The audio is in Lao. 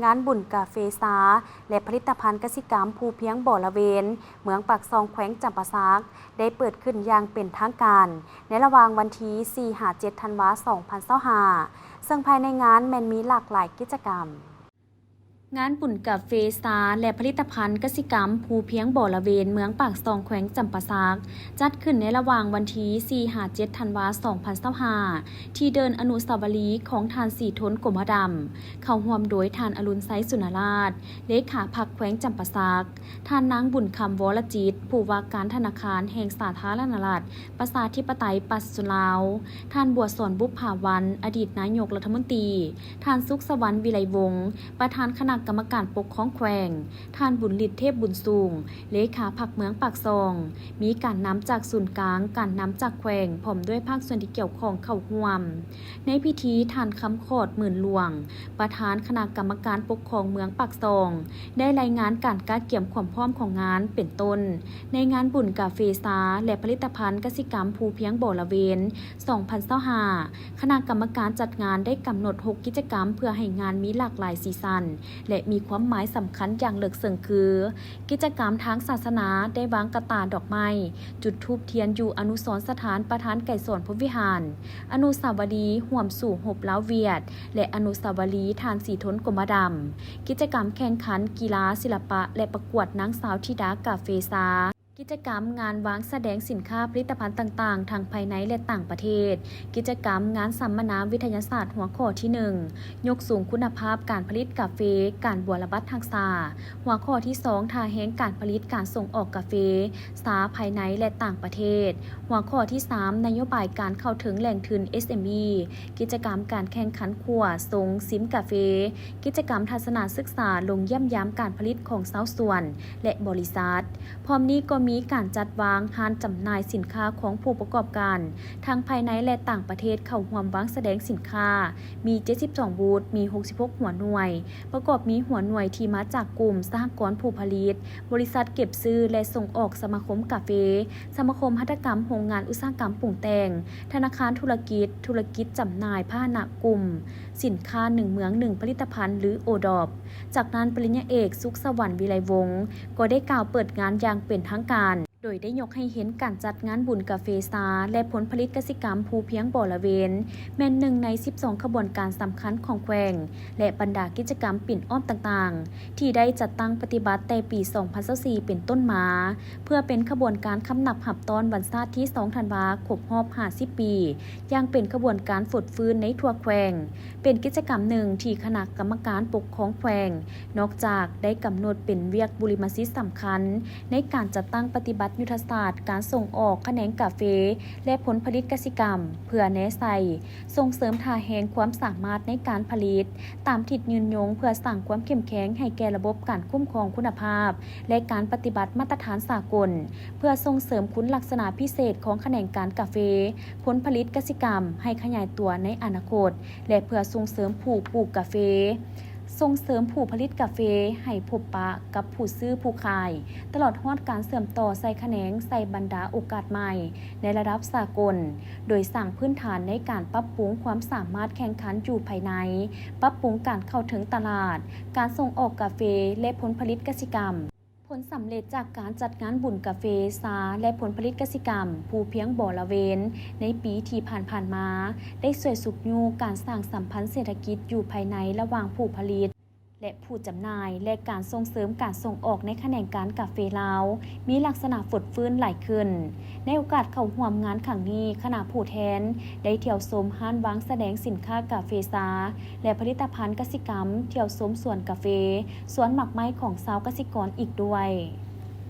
ງານບຸນກາເຟຊາ ແລະ ຜະລິດຕະພັນກະສິກຳພູພຽງບໍລະເວນ ເມືອງປາກຊ່ອງ ແຂວງຈຳປາສັກ ໄດ້ເປີດຂຶ້ນຢ່າງເປັນທາງການ ໃນລະຫວ່າງວັນທີ ສີ່ ຫາ ເຈັດ ທັນວາ ສອງພັນຊາວຫ້າ ເຊິ່ງພາຍໃນງານແມ່ນມີຫຼາກຫຼາຍກິດຈະກຳ. ງານບຸນກາເຟຊາ ແລະ ຜະລິດຕະພັນກະສິກຳພູພຽງບໍລະເວນ ເມືອງປາກຊ່ອງ ແຂວງຈຳປາສັກ ຈັດຂຶ້ນໃນລະຫວ່າງວັນທີ ສີ່ ຫາ ເຈັດ ທັນວາ ສອງພັນຊາວຫ້າ ທີ່ເດີ່ນອະນຸສາວະລີຂອງທ່ານສີທົນ ກົມມະດຳ ເຂົ້າຮ່ວມໂດຍທ່ານ ອະລຸນໄຊ ສຸນນະລາດ ເລຂາພັກແຂວງຈຳປາສັກ, ທ່ານນາງ ບຸນຄຳ ວໍລະຈິດ ຜູ້ວ່າການທະນາຄານແຫ່ງສາທາລະນະລັດ ປະຊາທິປະໄຕປະຊາຊົນລາວ, ທ່ານ ບົວສອນ ບຸບຜາວັນ ອະດີດນາຍົກລັດຖະມົນຕີ, ທ່ານ ສຸກສະຫວັນ ວິໄລວົງ ປະທານຄະນະກຳມະການປົກຄອງແຂວງ, ທ່ານ ບຸນລິດ ເທບບຸນສູງ ເລຂາພັກເມືອງປາກຊ່ອງ, ມີການນຳຈາກສູນກາງ, ການນຳຈາກແຂວງ ພ້ອມດ້ວຍພາກສ່ວນທີ່ກ່ຽວຂ້ອງເຂົ້າຮ່ວມ. ໃນພິທີ ທ່ານ ຄຳຂອດ ໝື່ນຫຼວງ ປະທານຄະນະກຳມະການປົກຄອງເມືອງປາກຊ່ອງ ໄດ້ລາຍງານການກະກຽມຄວາມພ້ອມຂອງງານ ເປັນຕົ້ນ ໃນງານບຸນກາເຟຊາ ແລະ ຜະລິດຕະພັນກະສິກຳພູພຽງບໍລະເວນ ສອງພັນຊາວຫ້າ ຄະນະກຳມະການຈັດງານໄດ້ກຳນົດຫົກກິດຈະກຳ ເພື່ອໃຫ້ງານມີຫຼາກຫຼາຍສີສັນ ແລະ ມີຄວາມໝາຍສຳຄັນຢ່າງເລິກເຊິ່ງຄື ກິດຈະກຳທາງສາສະໜາໄດ້ວາງກະຕ່າດອກໄມ້, ຈຸດທູບທຽນຢູ່ອະນຸສອນສະຖານປະທານໄກສອນ ພົມວິຫານ, ອະນຸສາວະລີຮ່ວມສູ້ຮົບລາວຫວຽດ ແລະ ອະນຸສາວະລີທ່ານສີທົນ ກົມມະດຳ, ກິດຈະກຳແຂ່ງຂັນກິລາ, ສິລະປະ ແລະ ປະກວດນາງສາວທິດາກາເຟຊາ, ກິດຈະກຳງານວາງສະແດງສິນຄ້າຜະລິດຕະພັນຕ່າງໆ ທັງພາຍໃນ ແລະ ຕ່າງປະເທດ, ກິດຈະກຳງານສຳມະນາວິທະຍາສາດຫົວຂໍ້ທີໜຶ່ງ ຍົກສູງຄຸນນະພາບການຜະລິດກາເຟ, ການບົວລະບັດຮັກສາ, ຫົວຂໍ້ທີສອງ ທ່າແຮງການຜະລິດການສົ່ງອອກກາເຟຊາພາຍໃນ ແລະ ຕ່າງປະເທດ, ຫົວຂໍ້ທີສາມ ນະໂຍບາຍການເຂົ້າເຖິງແຫຼ່ງທຶນ ເອສເອັມອີ, ກິດຈະກຳການແຂ່ງຂັນຂົ້ວ, ຊົງ, ຊິມກາເຟ, ກິດຈະກຳທັດສະນະສຶກສາລົງຢ້ຽມຢາມການຜະລິດຂອງຊາວສວນ ແລະ ບໍລິສັດ. ພ້ອມນີ້ກໍມີການຈັດວາງຮ້ານຈຳໜ່າຍສິນຄ້າຂອງຜູ້ປະກອບການ ທັງພາຍໃນ ແລະ ຕ່າງປະເທດ ເຂົ້າຮ່ວມວາງສະແດງສິນຄ້າ ມີ ເຈັດສິບສອງ ບູດ, ມີ ຫົກສິບຫົກ ຫົວໜ່ວຍ, ປະກອບມີຫົວໜ່ວຍທີ່ມາຈາກກຸ່ມສະຫະກອນຜູ້ຜະລິດ, ບໍລິສັດເກັບຊື້ ແລະ ສົ່ງອອກ, ສະມາຄົມກາເຟ, ສະມາຄົມຫັດຖະກຳໂຮງງານອຸດສາຫະກຳປຸງແຕ່ງ, ທະນາຄານທຸລະກິດ, ທຸລະກິດຈຳໜ່າຍພາຫະນະກຸ່ມສິນຄ້າໜຶ່ງເມືອງໜຶ່ງຜະລິດຕະພັນ ຫຼື ໂອດອບ. ຈາກນັ້ນ ປະລິນຍາເອກ ສຸກສະຫວັນ ວິໄລວົງ ກໍໄດ້ກ່າວເປີດງານຢ່າງເປັນທາງການ ໂດຍໄດ້ຍົກໃຫ້ເຫັນການຈັດງານບຸນກາເຟຊາ ແລະ ຜົນຜະລິດກະສິກຳພູພຽງບໍລະເວນ ແມ່ນໜຶ່ງໃນສິບສອງຂະບວນການສຳຄັນຂອງແຂວງ ແລະ ບັນດາກິດຈະກຳປິ່ນອ້ອມຕ່າງໆ ທີ່ໄດ້ຈັດຕັ້ງປະຕິບັດແຕ່ປີສອງພັນຊາວສີ່ເປັນຕົ້ນມາ ເພື່ອເປັນຂະບວນການຄຳນັບຮັບຕ້ອນວັນຊາດທີສອງທັນວາ ຄົບຮອບຫ້າສິບປີ ຢ່າງເປັນຂະບວນການຟົດຟື້ນໃນທົ່ວແຂວງ. ເປັນກິດຈະກຳໜຶ່ງທີ່ຄະນະກຳມະການປົກຄອງແຂວງ ນອກຈາກໄດ້ກຳນົດເປັນວຽກບຸລິມະສິດສຳຄັນ ໃນການຈັດຕັ້ງປະຕິບັດຍຸດທະສາດການສົ່ງອອກຂະແໜງກາເຟ ແລະ ຜົນຜະລິດກະສິກຳ ເພື່ອແນໃສ່ສົ່ງເສີມທ່າແຮງຄວາມສາມາດໃນການຜະລິດ ຕາມທິດຍືນຍົງ ເພື່ອສ້າງຄວາມເຂັ້ມແຂງໃຫ້ແກ່ລະບົບການຄຸ້ມຄອງຄຸນນະພາບ ແລະ ການປະຕິບັດມາດຕະຖານສາກົນ ເພື່ອສົ່ງເສີມຄຸນລັກສະນະພິເສດຂອງຂະແໜງການກາເຟ, ຜົນຜະລິດກະສິກຳ ໃຫ້ຂະຫຍາຍຕົວໃນອະນາຄົດ ແລະ ເພື່ອສົ່ງເສີມຜູ້ປູກກາເຟ, ສົ່ງເສີມຜູ້ຜະລິດກາເຟໃຫ້ພົບປະກັບຜູ້ຊື້ຜູ້ຂາຍ, ຕະຫຼອດຮອດການເຊື່ອມຕໍ່ໃສ່ຂະແໜງໃສ່ບັນດາໂອກາດໃໝ່ໃນລະດັບສາກົນ, ໂດຍສ້າງພື້ນຖານໃນການປັບປຸງຄວາມສາມາດແຂ່ງຂັນຢູ່ພາຍໃນ, ປັບປຸງການເຂົ້າເຖິງຕະຫຼາດ, ການສົ່ງອອກກາເຟ ແລະ ຜົນຜະລິດກະສິກຳ. ຜົນສຳເລັດຈາກການຈັດງານບຸນກາເຟຊາ ແລະ ຜົນຜະລິດກະສິກຳພູພຽງບໍລະເວນ ໃນປີທີ່ຜ່ານໆມາ ໄດ້ຊ່ວຍຊຸກຍູ້ການສ້າງສຳພັນເສດຖະກິດຢູ່ພາຍໃນລະຫວ່າງຜູ້ຜະລິດ ແລະ ຜູ້ຈຳໜ່າຍ ແລະ ການສົ່ງເສີມການສົ່ງອອກໃນຂະແໜງການກາເຟລາວ ມີລັກສະນະຟົດຟື້ນຫຼາຍຂຶ້ນ. ໃນໂອກາດເຂົ້າຮ່ວມງານຄັ້ງນີ້, ຄະນະຜູ້ແທນໄດ້ທ່ຽວຊົມຮ້ານວາງສະແດງສິນຄ້າກາເຟຊາ ແລະ ຜະລິດຕະພັນກະສິກຳ, ທ່ຽວຊົມສວນກາເຟ, ສວນໝາກໄມ້ຂອງຊາວກະສິກອນອີກດ້ວຍ.